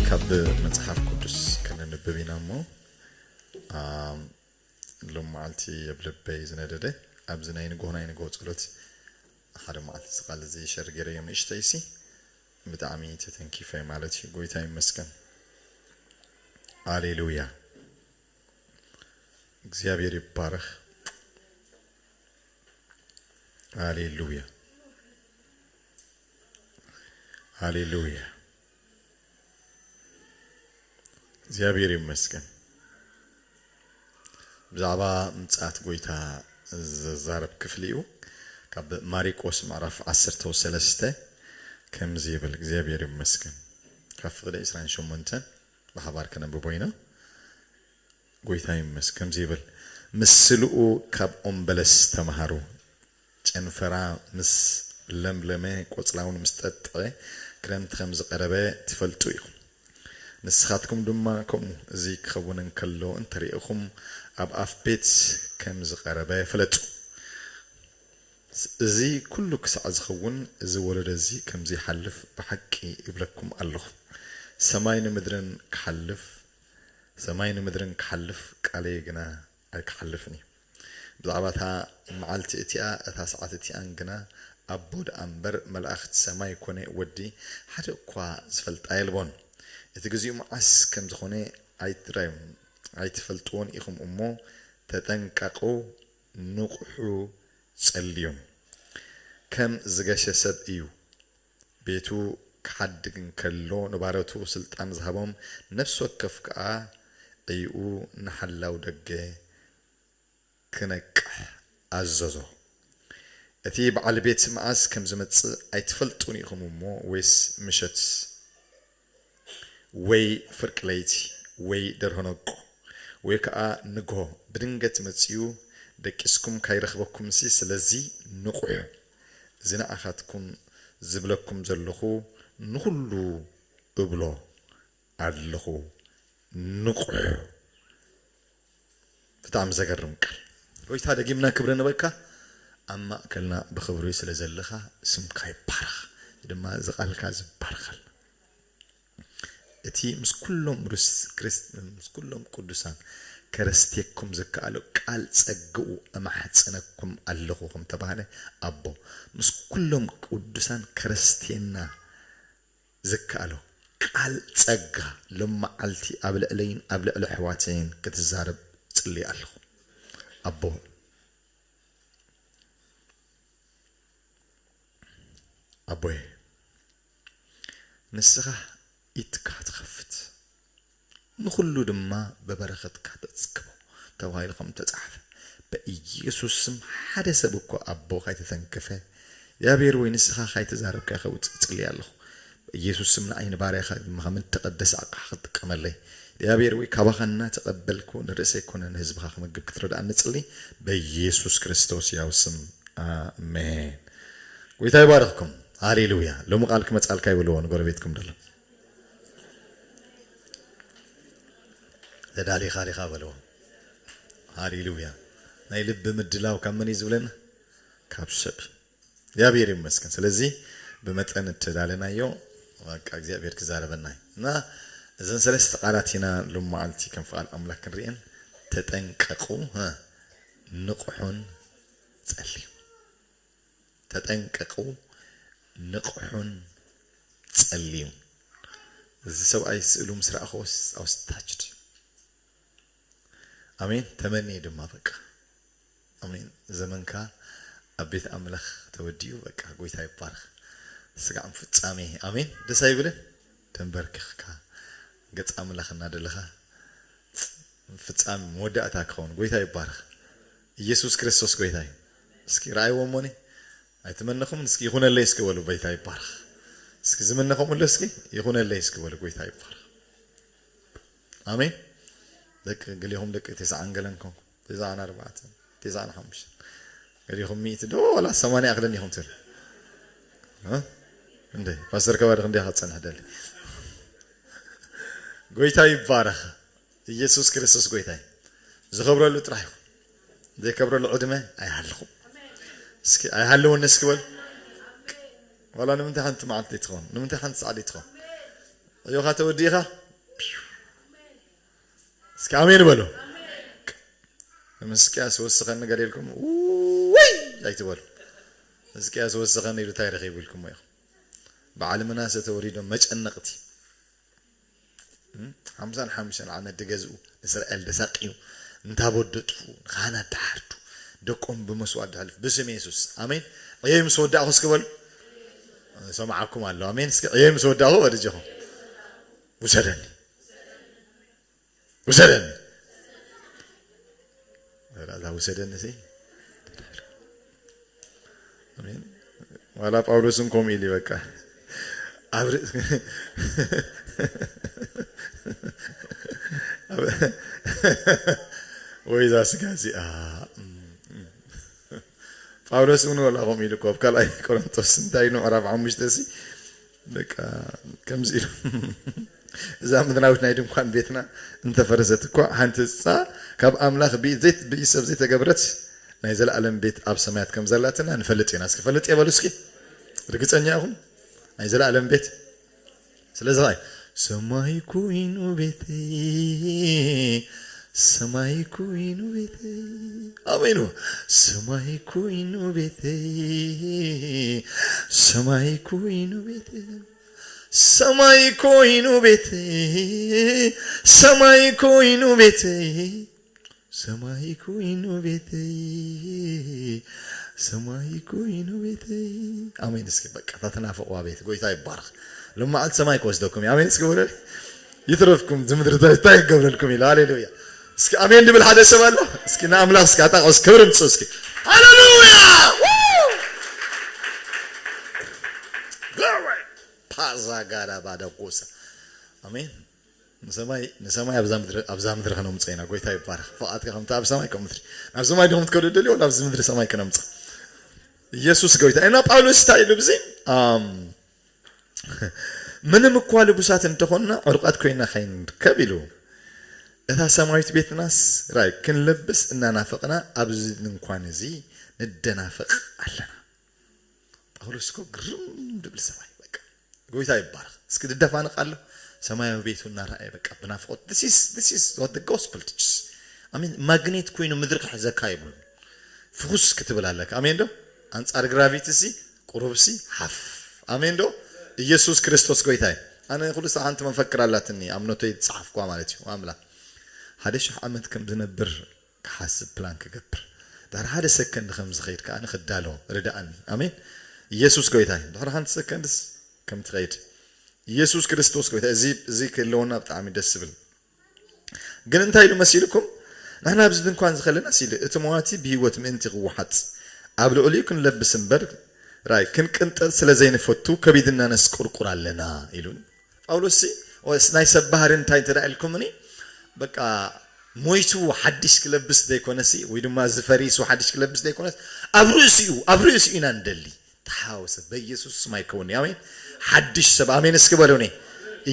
ካብ መጽሓፍ ቅዱስ ከነንብብ ኢና እሞ፣ ኣም፣ ሎም መዓልቲ ኣብ ልበይ ዝነደደ፣ ኣብዚ ናይ ንግሆ፣ ናይ ንግሆ ጸሎት ሓደ መዓልቲ እዚ ቃል እዚ ሸር ገይረዮ ንእሽተይሲ፣ ብጣዕሚ ተተንኪፈ ማለት እዩ። ጎይታ ይመስገን። ሃሌሉያ። እግዚኣብሔር ይባረኽ። ሃሌሉያ። ሃሌሉያ። እግዚኣብሔር ይመስገን። ብዛዕባ ምጽኣት ጎይታ ዝዛረብ ክፍሊ እዩ። ካብ ማሪቆስ ምዕራፍ ዓሰርተ ሰለስተ ከምዚ ይብል፣ እግዚኣብሔር ይመስገን። ካብ ፍቕዲ ዕስራን ሸሞንተን ብሓባር ከነንብቦ ኢና። ጎይታ ይመስገን። ከምዚ ይብል፣ ምስ ስልኡ ካብ ኦም በለስ ተምሃሩ። ጨንፈራ ምስ ለምለመ፣ ቆጽላውን ምስ ጠጥዐ፣ ክረምቲ ከም ዝቐረበ ትፈልጡ ኢኹም። ንስኻትኩም ድማ ከምኡ፣ እዚ ክኸውን እንከሎ እንተሪእኹም፣ ኣብ ኣፍ ቤት ከም ዝቐረበ ፍለጡ። እዚ ኩሉ ክሳዕ ዝኸውን፣ እዚ ወለዶ እዚ ከም ዘይሓልፍ ብሓቂ እብለኩም ኣለኹ። ሰማይ ንምድርን ክሓልፍ፣ ሰማይ ንምድርን ክሓልፍ፣ ቃለይ ግና ኣይክሓልፍን እዩ። ብዛዕባ እታ መዓልቲ እቲኣ፣ እታ ሰዓት እቲኣን ግና ኣቦ ደኣ እምበር፣ መላእኽቲ ሰማይ ኮነ ወዲ ሓደ እኳ ዝፈልጣ የልቦን። እቲ ግዜኡ መዓስ ከም ዝኾነ ኣይትረዩን፣ ኣይትፈልጥዎን ኢኹም እሞ፣ ተጠንቀቑ፣ ንቕሑ፣ ጸልዩን። ከም ዝገሸ ሰብ እዩ። ቤቱ ክሓድግ እንከሎ፣ ንባረቱ ስልጣን ዝሃቦም ነፍሲ ወከፍ ከኣ ዕይኡ ንሓላው ደገ ክነቅሕ ኣዘዞ። እቲ በዓል ቤት መዓስ ከም ዝመጽእ ኣይትፈልጡን ኢኹም እሞ፣ ወይስ ምሸት፣ ወይ ፍርቂ ለይቲ፣ ወይ ደርሆ ነቆ፣ ወይ ከኣ ንግሆ ብድንገት መጺኡ ደቂስኩም ካይረኽበኩምሲ፣ ስለዚ ንቕሑ። እዚ ንኣኻትኩም ዝብለኩም ዘለኹ ንኹሉ እብሎ ኣለኹ፣ ንቕሑ። ብጣዕሚ ዘገርም ቃል። ጎይታ፣ ደጊምና ክብሪ ንበካ። ኣብ ማእከልና ብኽብሪ ስለ ዘለኻ ስምካ ይባረኽ። እዚ ድማ እዚ ቃልካ ዝባረኸልና። እቲ ምስ ኩሎም ርስ-፣ ክርስት-፣ ምስ ኩሎም ቅዱሳን ከረስቴኩም ዝከኣሎ ቃል ጸግኡ እማሕጽነኩም ኣለኹ ከም ተባህለ፣ ኣቦ፣ ምስ ኩሎም ቅዱሳን ከረስቴና ዝከኣሎ ቃል ጸጋ ሎም መዓልቲ ኣብ ልዕለይን ኣብ ልዕሊ ኣሕዋተይን ክትዛረብ ጽሊ ኣለኹ። ኣቦ፣ ኣቦየ፣ ንስኻ ኢድካ ትኸፍት፣ ንኹሉ ድማ ብበረኸትካ ተጽግቦ ተባሂሉ ከም ተጻሕፈ፣ በኢየሱስ ስም ሓደ ሰብ እኳ ኣቦ ካይተተንከፈ፣ እግዚኣብሔር ወይ ንስኻ ካይተዛረብካ ከውጽእ እጽሊ ኣለኹ። በኢየሱስ ስም ንዓይ ንባርያኻ ድማ ከም እተቐደሰ ኣቕሓ ክትጥቀመለይ፣ እግዚኣብሔር ወይ ካባኻ እናተቐበልኩ ንርእሰይ ኮነ ንህዝብኻ ክምግብ ክትረድኣኒ እጽሊ፣ በኢየሱስ ክርስቶስ ያው ስም፣ ኣሜን። ጎይታ ይባርኽኩም። ሃሌሉያ። ሎሚ ቃል ክመጻልካ ይበልዎ ንጎረቤትኩም ደሎ። ተዳሊኻ ዲኻ በልዎ። ሃሌሉያ። ናይ ልቢ ምድላው ካብ መን እዩ ዝብለና? ካብ ሰብ። እግዚኣብሔር ይመስገን። ስለዚ ብመጠን እተዳለናዮ፣ በቃ እግዚኣብሔር ክዛረበና እዩ። እና እዘን ሰለስተ ቃላት ኢና ሎም መዓልቲ ከም ፍቓድ ኣምላክ ክንርእየን። ተጠንቀቁ፣ ሀ፣ ንቕሑን ጸልዩ። ተጠንቀቁ፣ ንቕሑን ጸልዩን። እዚ ሰብኣይ ስእሉ ምስ ረኣኽዎስ፣ I was touched። ኣሜን። ተመንየ ድማ በቃ። ኣሜን። ዘመንካ ኣብ ቤት ኣምላኽ ተወዲኡ፣ በቃ ጎይታ ይባርኽ። ስጋዕ ፍጻሜ። ኣሜን። ደስ ኣይብልን? ተንበርኪኽካ ገጽ ኣምላኽ እናደለኻ ፍጻሜ መወዳእታ ክኸውን። ጎይታ ይባረኽ። ኢየሱስ ክርስቶስ ጎይታ እዩ። እስኪ ረኣይዎ እሞኒ። ኣይትመነኹምን? እስኪ ይኹነለይ እስኪ በሉ። ጎይታ ይባረኽ። እስኪ ዝምነኹም ኣሎ እስኪ ይኹነለይ እስኪ በሉ። ጎይታ ይባረኽ። ኣሜን። ደቂ ገሊኹም ደቂ ተስዓን ገለን ኮንኩም፣ ተስዓን ኣርባዕተን፣ ተስዓን ሓሙሽተን፣ ገሊኹም ሚእቲ ዶ ዋላ ሰማንያ ክደን ኢኹም ትብል። እ? እንደ ፓስተር ከባዲ ክንደይ ክትጸንሕ ደሊ። ጎይታ ይባረኽ። ኢየሱስ ክርስቶስ ጎይታ እዩ። ዝኸብረሉ ጥራሕ ይኹን። ዘይከብረሉ ዕድመ ኣይሃልኹም። እስኪ ኣይሃልወኒ እስኪ በሉ። ዋላ ንምንታይ ሓንቲ መዓልቲ ትኸውን? ንምንታይ ሓንቲ ሰዓት ትኸውን? ኣዮኻ ተወዲእኻ። እስኪ ኣሜን በሉ። ሕዝቅያስ ወስኸኒ ገለ ኢልኩም ወይ ኣይትበሉ። ሕዝቅያስ ወስኸኒ ኢሉ እንታይ ረኺቡ ኢልኩም ኢኹም። በዓል ምናሰ ተወሪዶም መጨነቕቲ። ሓምሳን ሓሙሽተን ዓመት ድገዝኡ እስራኤል ደሳቂዩ እንታቦት ደጥፉ ንኻህናት ደሓርዱ ደቆም ብመስዋዕት ደሕልፍ ብስም የሱስ ኣሜን። ዕየይ ምስ ወዳእኹ እስኪ በሉ። ሰማዓኩም ኣሎ ኣሜን። እስኪ ዕየይ ምስ ወዳእኹ በሉ እጆኹም። ውሰደኒ ውሰደኒ እዛ ውሰደኒ ሲ ኣሜን። ዋላ ጳውሎስን ከምኡ ኢሉ በቃ ኣብ ርእስ ወይ እዛ ስጋ እዚኣ ጳውሎስ እውን ወላ ከምኡ ኢሉ እኮ ኣብ ካልኣይ ቆሮንቶስ እንታይ ምዕራፍ ሓሙሽተ ሲ በቃ ከምዚ ኢሉ እዛ ምድራዊት ናይ ድንኳን ቤትና እንተፈረሰት እኳ ሓንቲ ህንፃ ካብ ኣምላኽ ብኢድ ዘይት- ብኢድ ሰብ ዘይተገብረት ናይ ዘለኣለም ቤት ኣብ ሰማያት ከም ዘላትና ንፈልጥ ኢና። እስኪ ፈልጥ የበሉ እስኪ ርግፀኛ ኢኹም ናይ ዘለኣለም ቤት ስለዚ ኸዓ ሰማይ ኮይኑ ቤተይ ሰማይ ኮይኑ ቤተይ ኣሜን ሰማይ ኮይኑ ቤተይ ሰማይ ኮይኑ ቤተይ ሰማይ ኮይኑ ቤተይ ሰማይ ኮይኑ ቤተይ ሰማይ ኮይኑ ቤተይ ሰማይ ኮይኑ ቤተይ ኣሜን እስኪ በቃ እታ ትናፍቕዋ ቤት ጎይታ ይባረኽ ሎመዓልቲ ሰማይ ክወስደኩም እዩ ኣሜን እስኪ በለኒ ይትረፍኩም እዚ ምድሪ እንታይ እንታይ ይገብረልኩም ኢሉ ሃሌሉያ እስኪ ኣሜን ድብል ሓደ ሰብ ኣሎ እስኪ ንኣምላኽ እስኪ ኣጣቕስ ክብሪ ምጽኡ እስኪ ሃሌሉያ Glory! ፓዛ ጋዳ ባዳ ጎሳ ኣሜን ንሰማይ ንሰማይ ኣብዛ ምድሪ ኣብዛ ምድሪ ከነምፀ ኢና ጎይታ ይባረክ ፍቃድካ ከምቲ ኣብ ሰማይ ከም ምድሪ ናብ ሰማይ ዲኹም ትከዱ ደልዮ ናብዚ ምድሪ ሰማይ ከነምፀ ኢየሱስ ጎይታ እና ጳውሎስ እንታይ ኢሉ ብዚ ምንም እኳ ልቡሳት እንተኾንና ዕሩቃት ኮይና ከይንርከብ ኢሉ እታ ሰማያዊት ቤትናስ ራይ ክንለብስ እናናፈቅና ኣብዚ ድንኳን እዚ ንደናፈቅ ኣለና ጳውሎስ እኮ ግርም ድብል ሰብኣይ በቃ ጎይታ ይባረክ እስኪ ድደፋንቅ ኣሎ ሰማያዊ ቤቱ እናረኣየ በቃ ብናፍቆት this is this is what the gospel teaches ኣሜን ማግኔት ኮይኑ ምድሪ ክሕዘካ ይብሉ ፍኹስ ክትብል ኣለካ ኣሜን ዶ ኣንጻር ግራቪቲ ሲ ቁሩብ ሲ ሓፍ ኣሜን ዶ ኢየሱስ ክርስቶስ ጎይታ እዩ ኣነ ኩሉ ሰዓት ሓንቲ መፈክር ኣላትኒ ኣብ ኖተይ ዝጸሓፍኳ ማለት እዩ ኣምላኽ ሓደ ሽሕ ዓመት ከም ዝነብር ክሓስብ ፕላን ክገብር ድሕሪ ሓደ ሰከንድ ከም ዝኸይድ ከዓ ንክዳሎ ርድኣኒ ኣሜን ኢየሱስ ጎይታ እዩ ድሕሪ ሓንቲ ሰከንድስ ከም ትኸይድ ኢየሱስ ክርስቶስ ጎይታ እዚ እዚ ክህልወና ብጣዕሚ ደስ ዝብል ግን እንታይ ኢሉ መሲልኩም ንሕና ኣብዚ ድንኳን ዝኸለና ሲሉ እቲ መዋቲ ብህይወት ምእንቲ ክወሓጥ ኣብ ልዕሊኡ ክንለብስ እምበር ራይ ክንቅንጠጥ ስለ ዘይንፈቱ ከቢድና ነስቁርቁር ኣለና ኢሉ ጳውሎስ ሲ ናይ ሰብ ባህሪ እንታይ እንተ ኢልኩምኒ በቃ ሞይቱ ሓድሽ ክለብስ ዘይኮነሲ ወይ ድማ ዝፈሪሱ ሓድሽ ክለብስ ዘይኮነስ ኣብ ርእሲኡ ኣብ ርእሲኡ ኢና ንደሊ ተሓወሰ በኢየሱስ ስም ኣይከውን ኣሜን ሓድሽ ሰብ ኣሜን እስኪ በሉኒ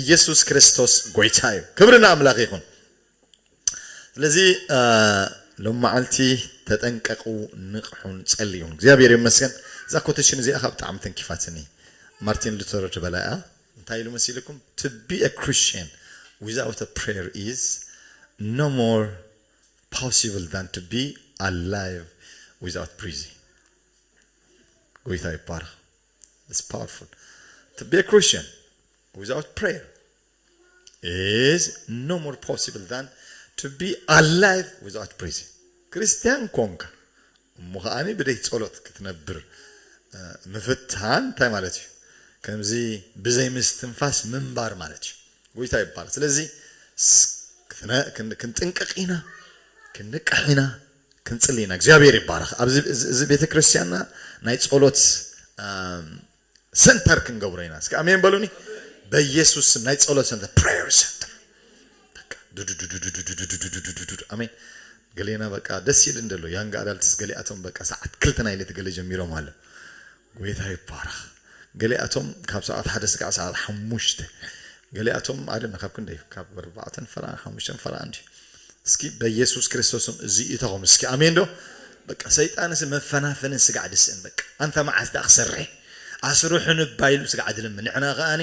ኢየሱስ ክርስቶስ ጎይታ እዩ ክብሪ ንኣምላኽ ይኹን ስለዚ ሎም መዓልቲ ተጠንቀቁ ንቕሑን ጸልዩን እግዚኣብሔር ይመስገን እዛ ኮቴሽን እዚኣ ካብ ብጣዕሚ ተንኪፋትኒ ማርቲን ሉተር ዝበላ እያ እንታይ ኢሉ መሲልኩም to be a Christian without a prayer is no more possible than to be alive without breathing ጎይታ ይባረክ it's powerful to be a Christian without prayer is no more possible than to be alive without breathing ክርስቲያን ኮንካ እሞ ከዓኒ ብደይ ጸሎት ክትነብር ምፍታን እንታይ ማለት እዩ ከምዚ ብዘይ ምስትንፋስ ምንባር ማለት እዩ ጎይታ ይባል ስለዚ ክንጥንቀቅ ኢና ክንንቀሕ ኢና ክንጽሊ ኢና እግዚኣብሔር ይባረክ ኣብዚ ቤተክርስትያንና ናይ ጸሎት ሰንተር ክንገብሮ ኢና እስኪ ኣሜን በሉኒ በኢየሱስ ስም ናይ ጸሎት ሰንተር prayer center ኣሜን ገሌና በቃ ደስ ይል እንደሎ ያንጋ ኣዳልትስ ገሊኣቶም በቃ ሰዓት ክልተ ናይ ሌት ገለ ጀሚሮም ኣለ ጎይታ ይባረክ ገሊኣቶም ካብ ሰዓት ሓደ ስጋዕ ሰዓት ሓሙሽተ ገሊኣቶም ኣደና ካብ ክንደይ ካብ ኣርባዕተን ፈራ ሓሙሽተን ፈራ እንዲ እስኪ በኢየሱስ ክርስቶስም እዚ ይተኹም እስኪ ኣሜን ዶ በቃ ሰይጣንስ መፈናፈንን ስጋዕ ድስእን በቃ ኣንታ መዓስ ደኣ ክሰርሕ ኣስርሑ ንባይሉ ስጋዕ ድልምን ንሕና ከኣኒ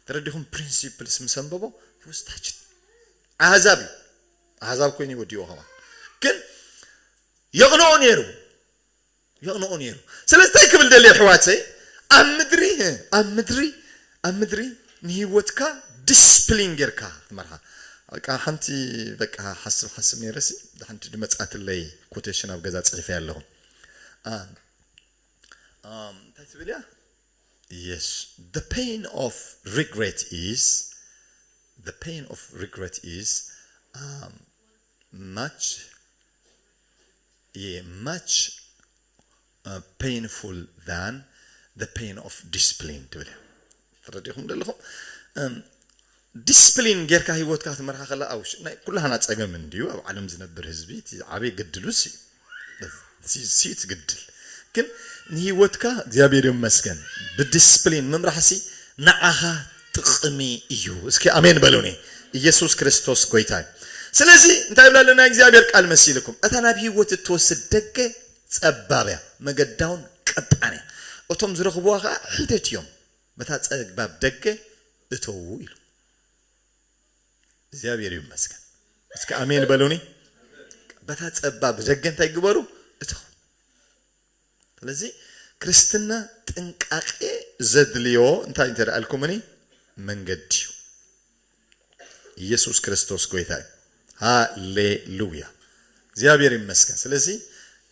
ተረዲኹም? Principles ምስ ኣንበቦ፣ he was touched። ኣህዛብ እዩ። ኣህዛብ ኮይኑ ይወዲዎ ከማን። ግን የቕንኦ ነይሩ። የቕንኦ ነይሩ። ስለዚ እንታይ ክብል ደልየ ኣሕዋተይ? ኣብ ምድሪ፣ ኣብ ምድሪ፣ ኣብ ምድሪ ንህይወትካ ዲስፕሊን ጌርካ ክትመርሓ። በቃ ሓንቲ፣ በቃ ሓስብ ሓስብ ነይረሲ፣ ሓንቲ ድመጻትለይ ኮቴሽን ኣብ ገዛ ጽሒፈያ ኣለኹ። ኣ፣ ኣም፣ እንታይ ትብል እያ? Yes, the pain of regret is, the pain of regret is, um, much, yeah, much, uh, painful than the pain of discipline ትብል እያ። ተረዲኹም ዘለኹም? እም፣ ዲስፕሊን ጌርካ ህይወትካ ክትመርሓ ከላ፣ ኣውሽ፣ ናይ ኩላህና ጸገም እንድዩ። ኣብ ዓለም ዝነብር ህዝቢ እቲ ዓብይ ግድሉስ እዩ። ሲ-፣ ሲ-፣ ትግድል። ግን ንህይወትካ እግዚኣብሔር ይመስገን ብዲስፕሊን ምምራሕሲ ንዓኻ ጥቕሚ እዩ። እስኪ ኣሜን በሉኒ። ኢየሱስ ክርስቶስ ጎይታ እዩ። ስለዚ እንታይ ይብላ ኣለና እግዚኣብሔር ቃል መሲልኩም? እታ ናብ ህይወት እትወስድ ደገ ጸባብ እያ፣ መገዳውን ቀጣን እያ። እቶም ዝረኽብዋ ኸኣ ሒደት እዮም። በታ ጸባብ ደገ እተዉ ኢሉ። እግዚኣብሔር ይመስገን። እስኪ ኣሜን በሉኒ። በታ ጸባብ ደገ እንታይ ግበሩ? እተዉ። ስለዚ ክርስትና ጥንቃቄ ዘድልዮ እንታይ እንተ ደኣ ኣልኩምኒ መንገዲ እዩ። ኢየሱስ ክርስቶስ ጎይታ እዩ። ሃሌሉያ። እግዚኣብሔር ይመስገን። ስለዚ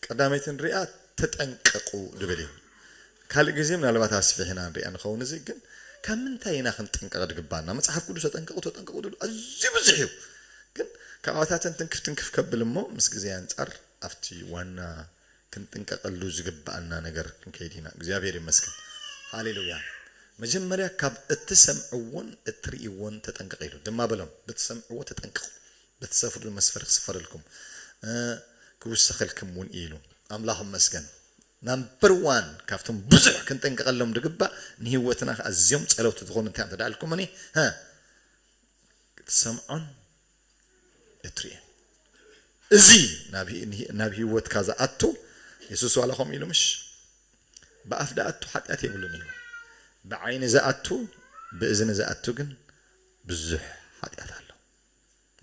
ቀዳመይቲ ንሪኣ ተጠንቀቁ ድብል እዩ። ካልእ ግዜ ምናልባት ኣስፊሕና ንሪኣ ንኸውን። እዚ ግን ካብ ምንታይ ኢና ክንጥንቀቕ ድግባና? መጽሓፍ ቅዱስ ተጠንቀቁ፣ ተጠንቀቁ ድብል ኣዝዩ ብዙሕ እዩ። ግን ካብኣታተን ትንክፍ ትንክፍ ከብል እሞ ምስ ግዜ ኣንጻር ኣብቲ ዋና ክንጥንቀቐሉ ዝግብኣና ነገር ክንከይድ ኢና። እግዚኣብሔር ይመስገን። ሃሌሉያ። መጀመርያ ካብ እትሰምዕዎን እትርእይዎን ተጠንቀቕ ኢሉ ድማ በሎም። ብትሰምዕዎ ተጠንቀቑ፣ ብትሰፍርሉ መስፈሪ ክስፈረልኩም፣ እ፣ ክውሰኸልኩም እውን ኢሉ። ኣምላኽ ይመስገን። ናምበር ዋን ካብቶም ብዙሕ ክንጥንቀቐሎም ዝግባእ ንህይወትና ኣዝዮም ጸለውቲ ዝኾኑ እንታይ እዮም ተዳልኩምኒ? ሀ፣ ክትሰምዖን እትርእየን። እዚ ናብ ሂ-፣ ናብ ህይወትካ ዝኣቱ የሱስ ዋላ ከምኡ ኢሉ ምሽ? ብኣፍ ዝኣቱ ሓጢኣት የብሉን ኢሉ። ብዓይኒ ዝኣቱ፣ ብእዝኒ ዝኣቱ ግን ብዙሕ ሓጢኣት ኣሎ።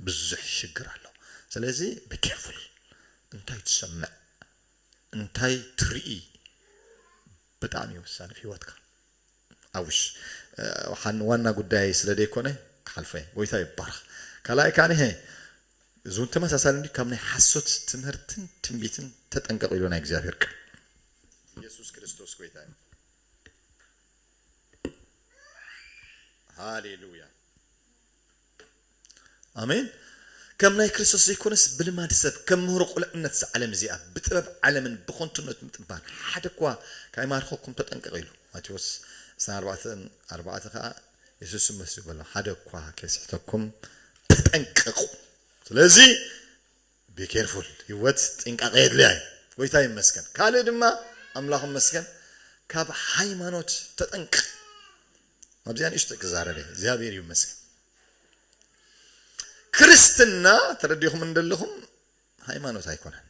ብዙሕ ሽግር ኣሎ። ስለዚ be careful። እንታይ ትሰምዕ? እንታይ ትርኢ? ብጣዕሚ እዩ ወሳኒ ኣብ ህይወትካ። ኣውሽ፣ እ፣ ሓን-፣ ዋና ጉዳይ ስለ ዘይኮነ ክሓልፎ እየ። ጎይታ ይባረኽ። ካልኣይ ካኒ፣ ሀ፣ እዚ እውን ተመሳሳሊ እንዲ፣ ካብ ናይ ሓሶት ትምህርትን ትንቢትን ተጠንቀቑ ኢሉ ናይ እግዚኣብሔር ቃል። ኢየሱስ ክርስቶስ ጎይታ እዩ። ሃሌሉያ። ኣሜን። ከም ናይ ክርስቶስ ዘይኮነስ ብልማድ ሰብ፣ ከም ምህሮ ቁልዕነት እዛ ዓለም እዚኣ፣ ብጥበብ ዓለምን ብኸንቱነት ምጥባን፣ ሓደ እኳ ካይማርኸኩም ተጠንቀቕ ኢሉ። ማቴዎስ ዕስራን ኣርባዕተን ኣርባዕተ ኸዓ የሱስ መልሲ በሎም፣ ሓደ እኳ ከይስሕተኩም ተጠንቀቑ። ስለዚ be careful፣ ህይወት ጥንቃቐ የድልያ እዩ። ጎይታ ይመስገን። ካልእ ድማ ኣምላኽ ይመስገን፣ ካብ ሃይማኖት ተጠንቀቕ። ኣብዚኣ ንእሽቶ ክዛረብ እየ። እግዚኣብሔር ይመስገን። ክርስትና ተረዲኹም እንደለኹም ሃይማኖት ኣይኮነን፣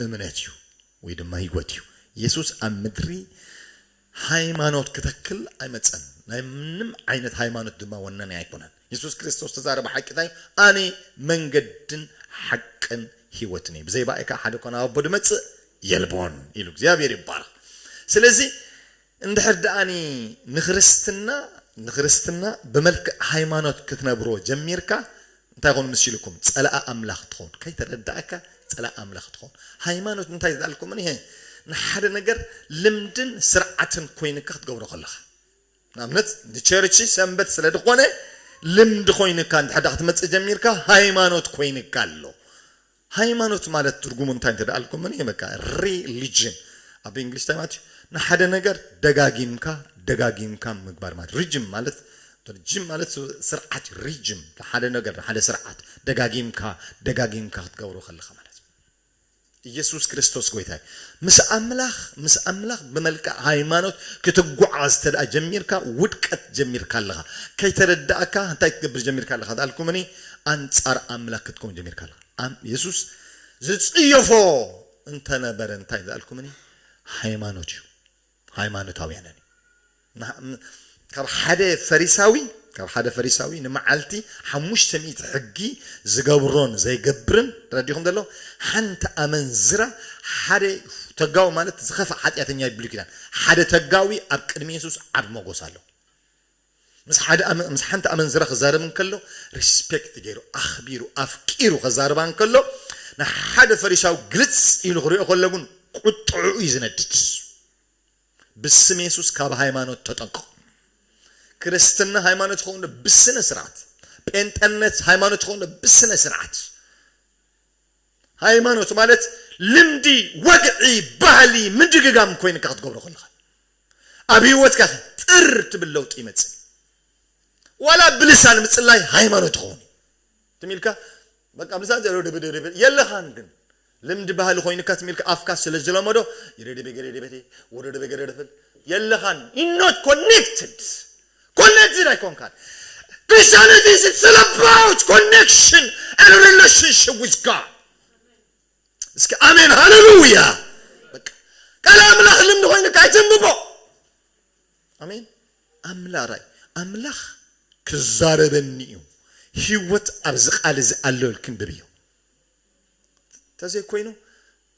እምነት እዩ ወይ ድማ ህይወት እዩ። የሱስ ኣብ ምድሪ ሃይማኖት ክተክል ኣይመጸን። ናይ ምንም ዓይነት ሃይማኖት ድማ ወናኒ ኣይኮነን። የሱስ ክርስቶስ ተዛረበ ሓቂ እንታይ እዩ? ኣነ መንገድን ሓቅን ህይወትን እየ። ብዘይ ብኣይ ከኣ ሓደ ኮነ ኣብ ኣቦ ድመጽእ የልቦን ኢሉ። እግዚኣብሔር ይባረኽ። ስለዚ እንድሕር ደኣኒ ንክርስትና፣ ንክርስትና ብመልክዕ ሃይማኖት ክትነብሮ ጀሚርካ፣ እንታይ ኮኑ ምስ ኢልኩም? ጸላኣ ኣምላኽ ትኸውን። ከይተረዳእካ ጸላኣ ኣምላኽ ትኸውን። ሃይማኖት እንታይ ዝዳልኩም? እኒሀ ንሓደ ነገር ልምድን ስርዓትን ኮይንካ ክትገብሮ ከለኻ። ንኣብነት ንቸርች ሰንበት ስለ ዝኾነ ልምዲ ኮይንካ እንድሕር ደኣ ክትመጽእ ጀሚርካ ሃይማኖት ኮይንካ ኣሎ። ሃይማኖት ማለት ትርጉሙ እንታይ እንተ ደኣ ኣልኩምኒ፣ በቃ ሪሊጅን ኣብ እንግሊሽ እንታይ ማለት እዩ? ንሓደ ነገር ደጋጊምካ፣ ደጋጊምካ ምግባር ማለት። ሪጅም ማለት፣ ሪጅም ማለት ስርዓት፣ ሪጅም ንሓደ ነገር፣ ንሓደ ስርዓት ደጋጊምካ፣ ደጋጊምካ ክትገብሮ ከለኻ ማለት እዩ። ኢየሱስ ክርስቶስ ጎይታ እዩ። ምስ ኣምላኽ፣ ምስ ኣምላኽ ብመልክዕ ሃይማኖት ክትጓዓዝ እንተ ደኣ ጀሚርካ፣ ውድቀት ጀሚርካ ኣለኻ። ከይተረዳእካ እንታይ ክትገብር ጀሚርካ ኣለኻ? ደኣ ኣልኩምኒ፣ ኣንጻር ኣምላኽ ክትከውን ጀሚርካ ኣለኻ። ኣም-፣ የሱስ ዝጽየፎ እንተነበረ እንታይ ዝኣልኩምኒ? ሃይማኖት እዩ። ሃይማኖታውያንን እዩ። ንሃ-፣ ም-፣ ካብ ሓደ ፈሪሳዊ ካብ ሓደ ፈሪሳዊ ንመዓልቲ ሓሙሽተ ሚእቲ ሕጊ ዝገብሮን ዘይገብርን ተረዲኹም ዘሎ ሓንቲ ኣመንዝራ ሓደ ተጋዊ ማለት ዝኸፍእ ሓጢኣተኛ ይብሉ ኪዳን ሓደ ተጋዊ ኣብ ቅድሚ የሱስ ዓብ ሞጎስ ኣሎ። ምስ ሓደ ኣመ- ምስ ሓንቲ ኣመንዝራ ክዛረብ እንከሎ ሪስፔክት ገይሩ ኣኽቢሩ ኣፍቂሩ ከዛርባ እንከሎ ንሓደ ፈሪሳዊ ግልጽ ኢሉ ክሪኦ ከሎ ግን ቁጥዑ እዩ ዝነድድ። ብስም የሱስ ካብ ሃይማኖት ተጠንቀቑ። ክርስትና ሃይማኖት ይኸውን ብስነ ስርዓት፣ ጴንጠነት ሃይማኖት ይኸውን ብስነ ስርዓት። ሃይማኖት ማለት ልምዲ፣ ወግዒ፣ ባህሊ፣ ምድግጋም ኮይንካ ክትገብሮ ከለኻ ኣብ ህይወትካ ጥር ትብል ለውጢ ይመጽእ። ዋላ ብልሳን ምጽላይ ሃይማኖት ይኸውን። ትሚልካ በቃ ምሳን ዘሎ ድብድብድብ የለኻን ግን ልምዲ ባህሊ ኮይንካ ትሚልካ ኣፍካ ስለ ዝለመዶ ይረደበ ገረደበ ወረደበ ገረደበ የለኻን። You're not connected. Connected ኣይኮንካን። Christianity is it's all about connection and relationship with God. እስኪ ኣሜን ሃሌሉያ። በቃ ቃል ኣምላኽ ልምዲ ኮይንካ ኣይተንብቦ። ኣሜን። ኣምላኽ ራይ ኣምላኽ ክዛረበኒ እዩ። ህይወት ኣብዚ ቃል እዚ ኣሎ ኢልክን ብብዮ። ተዘይኮይኑ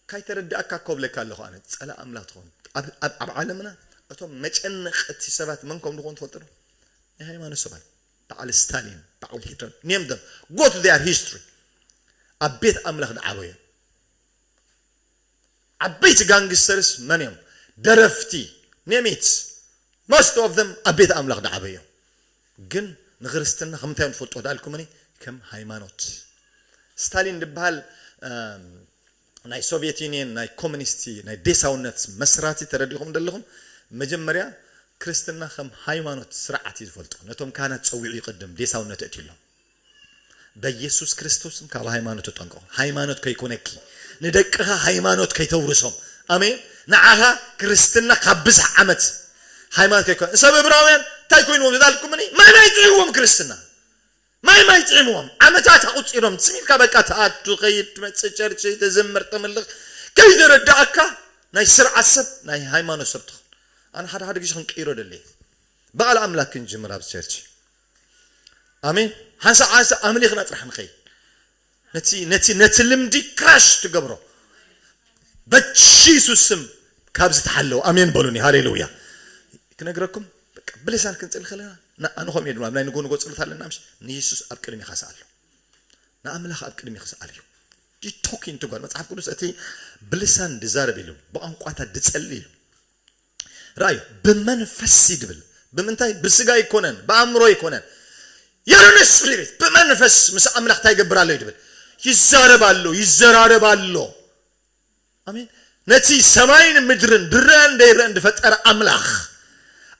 ካይተረዳእካ ኮብለካ ኣለኹ ኣነ ጸላ ኣምላኽ ትኾን ኣብ ኣብ- ኣብ ዓለምና እቶም መጨነቕቲ ሰባት መን ከም ዝኾኑ ትፈልጡ ዶ? ናይ ሃይማኖት ሰባት በዓል ስታሊን በዓል ሂትለር ኔም ደም ጎ ቱ ር ሂስትሪ ኣብ ቤት ኣምላኽ ዝዓበዩ ዓበይቲ ጋንግስተርስ መን እዮም? ደረፍቲ ኔሚት most of them ኣብ ቤት ኣምላኽ ዝዓበዩ እዮም። ግን ንክርስትና ከምንታይ እዮም ትፈልጦ ዳልኩምኒ ከም ሃይማኖት ስታሊን ዝበሃል ናይ ሶቪየት ዩኒየን ናይ ኮሚኒስቲ ናይ ዴሳውነት መስራቲ ተረዲኹም ዘለኹም መጀመርያ ክርስትና ከም ሃይማኖት ስርዓት እዩ ዝፈልጦ ነቶም ካህናት ፀዊዑ ይቅድም ዴሳውነት እትሎም በኢየሱስ ክርስቶስም ካብ ሃይማኖት ተጠንቀቑ። ሃይማኖት ከይኮነኪ ንደቅኻ ሃይማኖት ከይተውርሶም። ኣሜን። ንዓኻ ክርስትና ካብ ብዝሕ ዓመት ሃይማኖት ከይኮነ ሰብ እብራውያን እንታይ ኮይንዎም ዝዳልኩምኒ ማይ ማይ ጥዕዎም ክርስትና ማይ ማይ ጥዕምዎም ዓመታት ኣቁፂሮም ስሚልካ በቃ ተኣቱ ከይድ ትመፅእ ቸርች ትዝምር ትምልኽ ከይተረዳእካ ናይ ስርዓት ሰብ ናይ ሃይማኖት ሰብ ትኹን። ኣነ ሓደ ሓደ ግዜ ክንቅይሮ ደለየ በዓል ኣምላክ ክንጅምር ኣብ ቸርች ኣሜን። ሓንሳእ ሓንሳእ ኣምሊኽና ጥራሕ ንኸይድ ነቲ ነቲ ነቲ ልምዲ ክራሽ ትገብሮ በጂሱስ ስም ካብዚ ተሓለው ኣሜን በሉኒ ሃሌሉያ። ክነግረኩም በቃ ብልሳን ክንፅሊ ከለና ንኣንኾም እየ ድማ ኣብ ናይ ንጎ ንጎ ፅሉት ኣለና ምሽ ንየሱስ ኣብ ቅድሚኻ ስኣሎ ንኣምላኽ ኣብ ቅድሚኻ ስኣል እዩ። ዩ ቶኪንግ ቱ ጋድ መፅሓፍ ቅዱስ እቲ ብልሳን ድዛረብ ኢሉ ብቋንቋታት ድፀሊ ኢሉ ራእዩ ብመንፈስ ይድብል ብምንታይ ብስጋ ይኮነን ብኣእምሮ ይኮነን የረነ ስፒሪት ብመንፈስ ምስ ኣምላኽ እንታይ ይገብር ኣሎ ይድብል ይዛረብ ኣሎ ይዘራረብ ኣሎ ኣሜን ነቲ ሰማይን ምድርን ድረአን ደይረአን ዝፈጠረ ኣምላኽ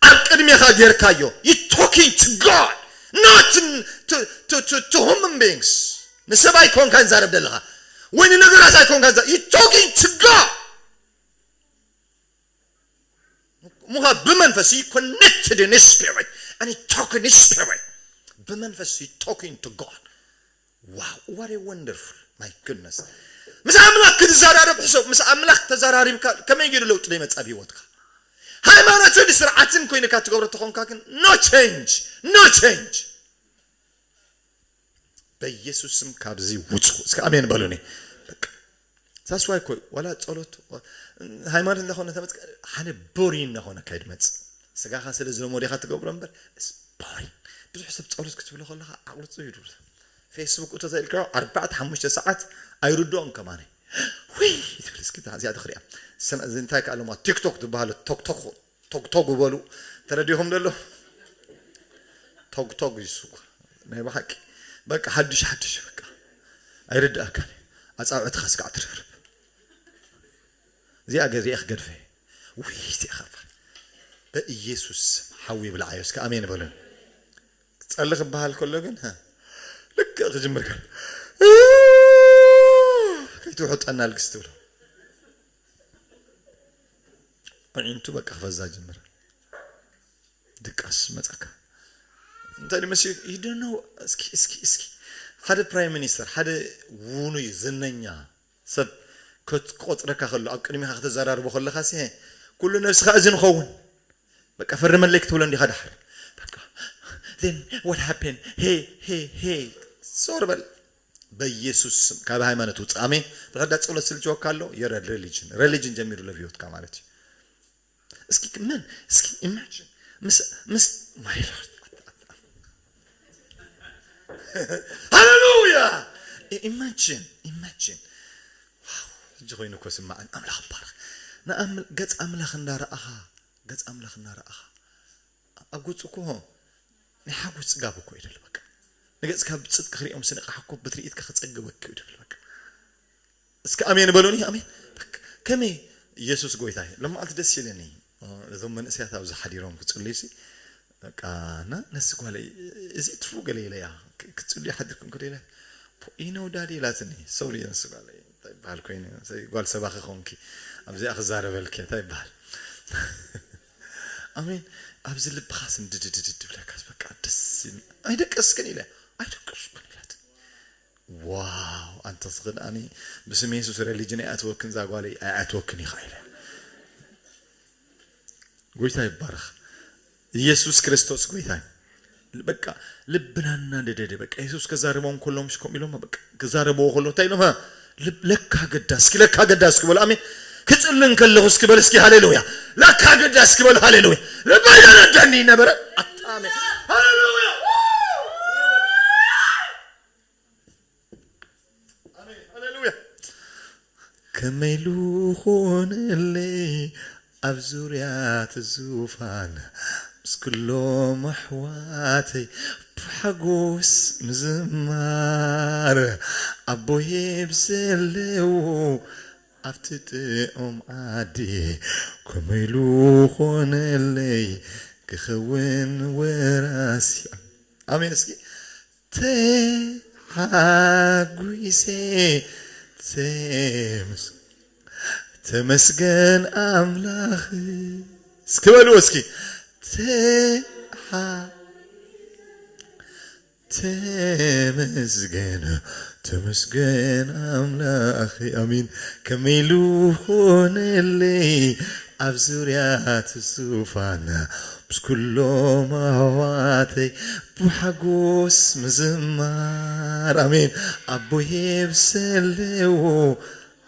ኣብ ቅድሜኻ ጌርካዮ you talking to God not to, to, to, to human beings ንሰብ ኣይኮንካ ንዛረብ ዘለኻ ወይ ንነገራት ኣይኮንካ you talking to God ምዃ ብመንፈስ you connected in spirit and you talk in spirit ብመንፈስ you talking to God wow what a wonderful my goodness ምስ ኣምላኽ ክትዘራረብ ሕሰብ ምስ ኣምላኽ ተዘራሪብካ ከመይ ገይሩ ለውጢ ዘይመፅእ ኣብ ህይወትካ ሃይማኖትን ስርዓትን ኮይንካ ትገብሮ ተኾንካ ግን no change no change በኢየሱስ ስም ካብዚ ውፁ እስከ ኣሜን በሉኒ ሳስዋይ ኮይ ዋላ ፀሎት ሃይማኖት እንዳኾነ ተመፅ ሓደ ቦሪን እንዳኾነ ካይድ መፅ ስጋኻ ስለ ዝለመደኻ ትገብሮ እምበር ቦሪን ብዙሕ ሰብ ፀሎት ክትብሎ ከለኻ ዓቕሊ ፅዩ ይድብሉ ፌስቡክ እቶ ተልካ ኣርባዕተ ሓሙሽተ ሰዓት ኣይርድኦም ከማነ ውይ ትብል እስኪ እዚኣ ትኽሪያ እንታይ ከኣለማ ቲክቶክ ዝበሃሉ ቶክቶክ ቶግቶግ በሉ ተረዲኹም ደሎ ቶግቶግ ይሱ ናይ ብሓቂ በቃ ሓድሽ ሓድሽ በቃ ኣይርድኣካን ኣፃብዕትኻ ስጋዕ ትርብርብ እዚኣ ገዚአ ክገድፈ ውይ እዚኣ ኸፋል በኢየሱስ ሓዊ ብልዓዮ እስከ ኣሜን በሉን ጸሊ ክበሃል ከሎ ግን ልክዕ ክጅምር ከ ከይትውሕጠና ልግስ ትብሎ ኣዒንቱ በቃ ክፈዛ ጀመረ። ድቃስ መጻካ እንታይ ድመስ ይደነው እስኪ እስኪ እስኪ ሓደ ፕራይም ሚኒስተር ሓደ ውኑይ ዝነኛ ሰብ ክቆፅረካ ከሎ ኣብ ቅድሚካ ከተዘራርቦ ከለካ ሲ ኩሉ ነብስካ እዚ ንኸውን በቃ ፈርመለይ ክትብሎ እንዲኻ ድሓር በቃ then what happened? Hey, hey, hey, ዞር በል በኢየሱስ ስም፣ ካብ ሃይማኖት ውፅእ። ኣሜን። ብሕዳ ጸሎት ስልችወካ ኣሎ። You're a religion, religion ጀሚሩ ለብዮትካ ማለት እዩ። እስኪ ምን እስኪ imagine ምስ ምስ my Lord, ሃሌሉያ። Imagine, imagine. ሕጂ ኮይኑ እኮ ስማዕን ኣምላኽ ባርኽ። ንኣም- ገጽ ኣምላኽ እንዳረኣኻ፣ ገጽ ኣምላኽ እንዳረኣኻ ኣብ ገጹ እኮ ናይ ሓጎስ ጽጋብ እኮ እዩ ደሎ። በቃ ንገጽካ ብጽድቂ ክሪኦም ስንቃሕ እኮ ብትርኢትካ ክጸግበክ እዩ ደሎ። በቃ እስከ ኣሜን በሉኒ። ኣሜን። በቃ ከመይ ኢየሱስ ጎይታ እዩ። ለማዓልቲ ደስ ኢለኒ። እዞም መንእሰያት ኣብዚ ሓዲሮም ክጽልዩ ሲ በቃ እና ነስ ጓለይ እዚ ትሩ ገለ ኢለያ ክትጽልዩ ሓዲርኩም ክደ ኢለ ኢነው ዳዲ ኢላትኒ። ሶሪ ነስ ጓለይ እንታይ ይበሃል ኮይኑ ጓል ሰባኺ ኾንኪ ኣብዚኣ ክዛረበልኪ እንታይ ይበሃል? ኣሜን። ኣብዚ ልብኻስ እንድድድድድ ብለካስ በቃ ደስ ይብል። ኣይደቀስክን ኢለ ኣይደቀስክን ኢላት። ዋው ኣንተስ ክድኣኒ ብስም የሱስ ረሊጅን ኣይኣትወክን ዛጓለይ ኣይኣትወክን ኢኻ ኢለ። ጎይታ ይባረኽ። ኢየሱስ ክርስቶስ ጎይታ እዩ። በቃ ልብና እናደደደ በቃ የሱስ ከዛረቦም ከሎ ምሽ ከምኡ ኢሎም በቃ ክዛረብዎ ከሎ እንታይ ኢሎም ሃ? ልብ ለካ ገዳ እስኪ ለካ ገዳ እስኪ በሉ ኣሜን። ክጽልን ከለኹ እስኪ በል እስኪ ሃሌሉያ። ለካ ገዳ እስኪ በሉ ሃሌሉያ። ልበይ ደረደኒ ነበረ። ኣታ ኣሜን ሃሌሉያ። ኣሜን ሃሌሉያ። ከመይ ኢሉ ኾነለይ ኣብ ዙርያ እቲ ዙፋን ምስ ኩሎም ኣሕዋተይ ብሓጎስ ምዝማር ኣቦይ ብዘለዎ ኣብቲ ጥዑም ዓዲ ከመይ ኢሉ ኾነለይ ክኸውን ወራሲ ኣሜን እስኪ ተሓጒሰ ተመስ ተመስገን ኣምላኽ እስኪ በልዎ እስኪ ተሓ ተመስገን ተመስገን ኣምላኽ ኣሚን ከመይ ኢሉ ኾነለይ ኣብ ዙርያ እቲ ዙፋን ምስ ኩሎም ኣሕዋተይ ብሓጎስ ምዝማር ኣሜን ኣቦይ ብሰለዎ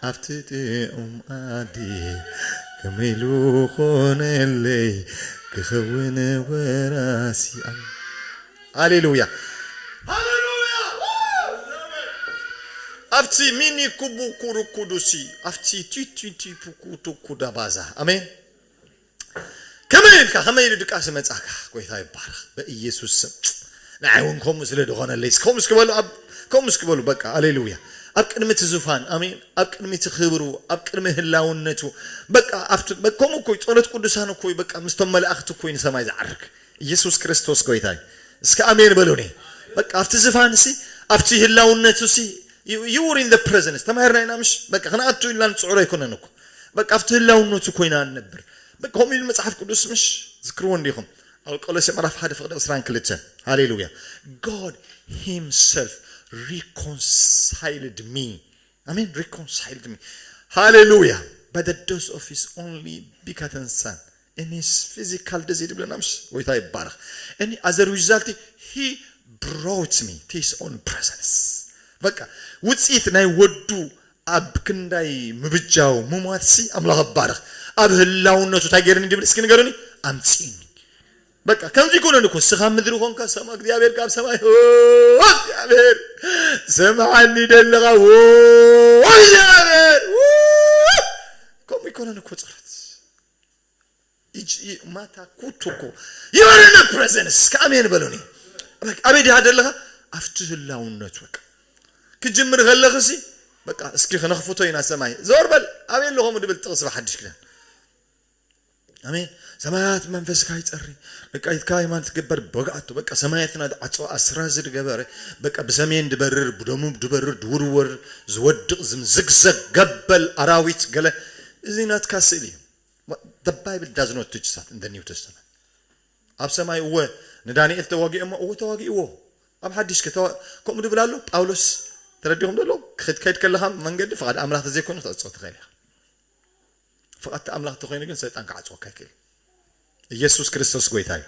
ኣብቲ ጥዑም ዓዲ ከመይ ኢሉ ኾነለይ ክኸውን ወራሲ ኣሜን ሃሌሉያ ሃሌሉያ ኣብቲ ሚኒ ኩቡ ኩሩኩዱሲ ኣብቲ ቲቲቲ ፑኩቱኩ ዳባዛ ኣሜን ከመይ ኢልካ ከመይ ኢሉ ድቃስ መጻካ ጎይታ ይባረኽ በኢየሱስ ስም ንዓይ እውን ከምኡ ስለ ዝኾነለይ ከምኡ እስኪ በሉ ኣብ ከምኡ እስኪ በሉ በቃ ሃሌሉያ ኣብ ቅድሚ እቲ ዙፋን ኣሜን ኣብ ቅድሚ እቲ ክብሩ ኣብ ቅድሚ ህላውነቱ በቃ ኣብቲ በ- ከምኡ እኮ እዩ ጸሎት ቅዱሳን እኮ እዩ በቃ ምስቶም መላእክቲ እኮ እዩ ንሰማይ ዝዓርግ ኢየሱስ ክርስቶስ ጎይታ እዩ እስከ ኣሜን በሉኒ በቃ ኣብቲ ዝፋን ሲ ኣብቲ ህላውነቱ ሲ you were in the presence ተማሂርና ኢና ምሽ በቃ ክንኣቱ ኢልና ንጽዕሮ ኣይኮነን እኮ በቃ ኣብቲ ህላውነቱ ኮይና ንነብር በቃ ከምኡ ኢሉ መጽሓፍ ቅዱስ ምሽ ዝክርዎ እንዲኹም ኣብ ቆሎሴ ምዕራፍ ሓደ ፍቕዲ ዕስራን ክልተን ሃሌሉያ God himself reconciled me ኣሜን reconciled me ሃሌሉያ by the death of his only begotten son in his physical death ይብለና ምሽ ጎይታ ይባረኽ and as a result he brought me to his own presence በቃ ውፅኢት ናይ ወዱ ኣብ ክንዳይ ምብጃው ምሟት ሲ ኣምላኽ ባርኽ ኣብ ህላውነቱ እንታይ ገይርኒ ድብል እስኪ ንገርኒ ኣምፅእኒ በቃ ከምዚ ይኮነን እኮ ስኻ ምድሪ ኮንካ ሰማ እግዚኣብሔር ካብ ሰማይ እግዚኣብሔር ሰማዓኒ ደለኻ እግዚኣብሔር ከምኡ ይኮነን እኮ ፀሎት ማታ ኩቱ እኮ የሆነ ፕሬዘንስ ከኣሜን በሉኒ ኣበይ ድሃ ደለኻ ኣብቲ ህላውነቱ በቃ ክጅምር ከለኽሲ በቃ እስኪ ክነኽፍቶ ኢና ሰማይ ዘወር በል ኣበይ ኣለኹም ድብል ጥቕስ ብሓድሽ ክዳን ኣሜን ሰማያት መንፈስካ ይጸሪ በቃ ኢትካ ሃይማኖት ትግበር በግኣቱ በቃ ሰማያትና ዝዓጸወ ኣስራዚ ዝገበረ በቃ ብሰሜን ድበርር ብደሙብ ድበርር ድውርወር ዝወድቕ ዝምዝግዘግ ገበል ኣራዊት ገለ እዚ ናትካ ስእሊ እዩ What- The Bible does not teach that in the New Testament. ኣብ ሰማይ እወ ንዳንኤል ተዋጊኦሞ እወ ተዋጊእዎ ኣብ ሓድሽ ከተዋ- ከምኡ ድብል ኣሎ ጳውሎስ ተረዲኹም ደሎ ክትከይድ ከለኻ መንገዲ ፍቓድ ኣምላኽ ተዘይኮይኑ ክትዕጾ ትኽእል ኢኻ ፍቓድቲ ኣምላኽ ተኮይኑ ግን ሰይጣን ክዓጽወካ ይክእል ኢየሱስ ክርስቶስ ጎይታ እዩ